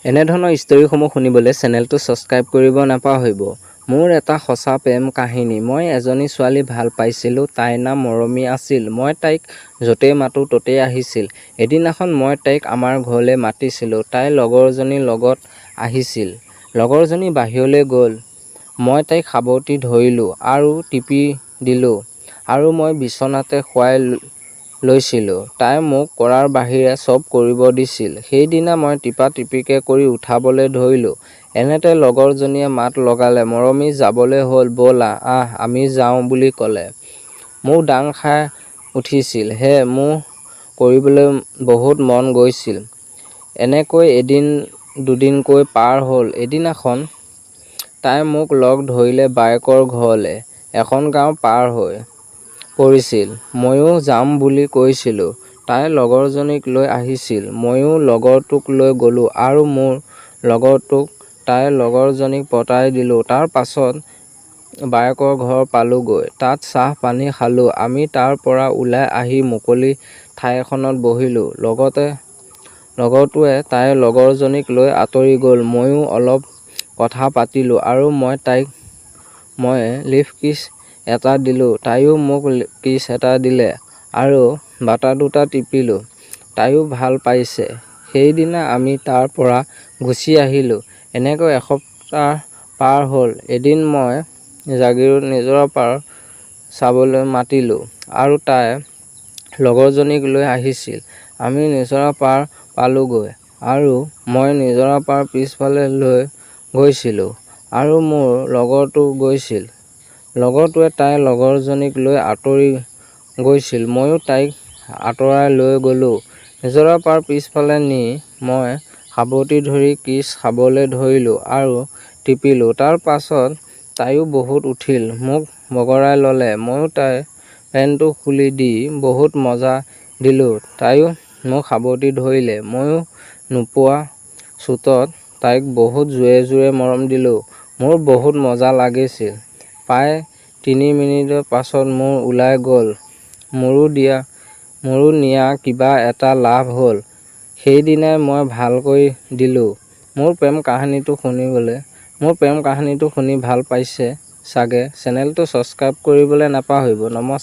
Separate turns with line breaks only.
এনেধৰণৰ ষ্টৰীসমূহ শুনিবলৈ চেনেলটো ছাবস্ক্ৰাইব কৰিব নাপাহৰিব। মোৰ এটা সঁচা প্ৰেম কাহিনী। মই এজনী ছোৱালী ভাল পাইছিলো, তাইৰ নাম মৰমী আছিল। মই তাইক য'তেই মাতো ত'তেই আহিছিল। এদিনাখন মই তাইক আমাৰ ঘৰলৈ মাতিছিলো, তাই লগৰজনীৰ লগত আহিছিল, লগৰজনী বাহিৰলৈ গ'ল, মই তাইক সাৱটি ধৰিলো আৰু টিপি দিলো আৰু মই বিচনাতে শুৱাই লৈছিলো, তাই মোক কৰাৰ বাহিৰে চব কৰিব দিছিল, সেইদিনা মই টিপা টিপিকে কৰি উঠাবলৈ ধৰিলো, এনেতে লগৰ জনীয়ে মাত লগালে মৰমী যাবলৈ হ'ল ব'লা আহ আমি যাওঁ বুলি ক'লে, মোৰ দাং খাই উঠিছিল হে, মোৰ কৰিবলৈ বহুত মন গৈছিল, এনেকৈ এদিন দুদিনকৈ পাৰ হ'ল, এদিনাখন তাই মোক লগ ধৰিলে বায়েকৰ ঘৰলে, এখন গাওঁ পাৰ হৈ পৰিছিল, মইও যাম বুলি কৈছিলো, তাই লগৰজনীক লৈ আহিছিল, মইও লগৰটোক লৈ গলো আৰু মোৰ লগৰটোক তাইৰ লগৰজনীক পতাই দিলো, তাৰ পাছত বায়েকৰ ঘৰ পালোগৈ, তাত চাহ পানী খালো, আমি তাৰ পৰা ওলাই আহি মুকলি ঠাই এখনত বহিলো, লগৰটোৱে তাইৰ লগৰজনীক লৈ আঁতৰি গ'ল, মইও অলপ কথা পাতিলো আৰু মই তাইক মই লিপকিছ এটা দিলো, তাইও মোক কিছ এটা দিলে আৰু বাটা দুটা টিপিলো, তাইও ভাল পাইছে, সেইদিনা আমি তাৰ পৰা গুচি আহিলো, এনেকৈ এসপ্তাহ পাৰ হ'ল, এদিন মই জাগীৰোড নিজৰাপাৰ চাবলৈ মাতিলো আৰু তাই লগৰজনীক লৈ আহিছিল, আমি নিজৰাপাৰ পালোগৈ আৰু মই নিজৰাপাৰ পিছফালে লৈ গৈছিলো আৰু মোৰ লগৰটো গৈছিল, লগৰটোৱে তাইৰ লগৰজনীক লৈ আঁতৰি গৈছিল, মইও তাইক আঁতৰাই লৈ গ'লো, নিজৰাপাৰ পিছফালে নি মই সাৱটি ধৰি কিছ খাবলৈ ধৰিলো আৰু টিপিলো, তাৰ পাছত তাইও বহুত উঠিল, মোক বগৰাই ল'লে, মইও তাইৰ পেন্টটো খুলি দি বহুত মজা দিলো, তাইও মোক সাৱটি ধৰিলে, মইও নোপোৱা চোটত তাইক বহুত জোৰে জোৰে মৰম দিলো, মোৰ বহুত মজা লাগিছিল, প্ৰায় 3 মিনিটৰ পাছত মোৰ ওলাই গ'ল, মোৰো নিয়া কিবা এটা লাভ হ'ল, সেইদিনাই মই ভালকৈ দিলো। মোৰ প্ৰেম কাহিনীটো শুনিবলৈ মোৰ প্ৰেম কাহিনীটো শুনি ভাল পাইছে চাগে, চেনেলটো ছাবস্ক্ৰাইব কৰিবলৈ নাপাহৰিব। নমস্কাৰ।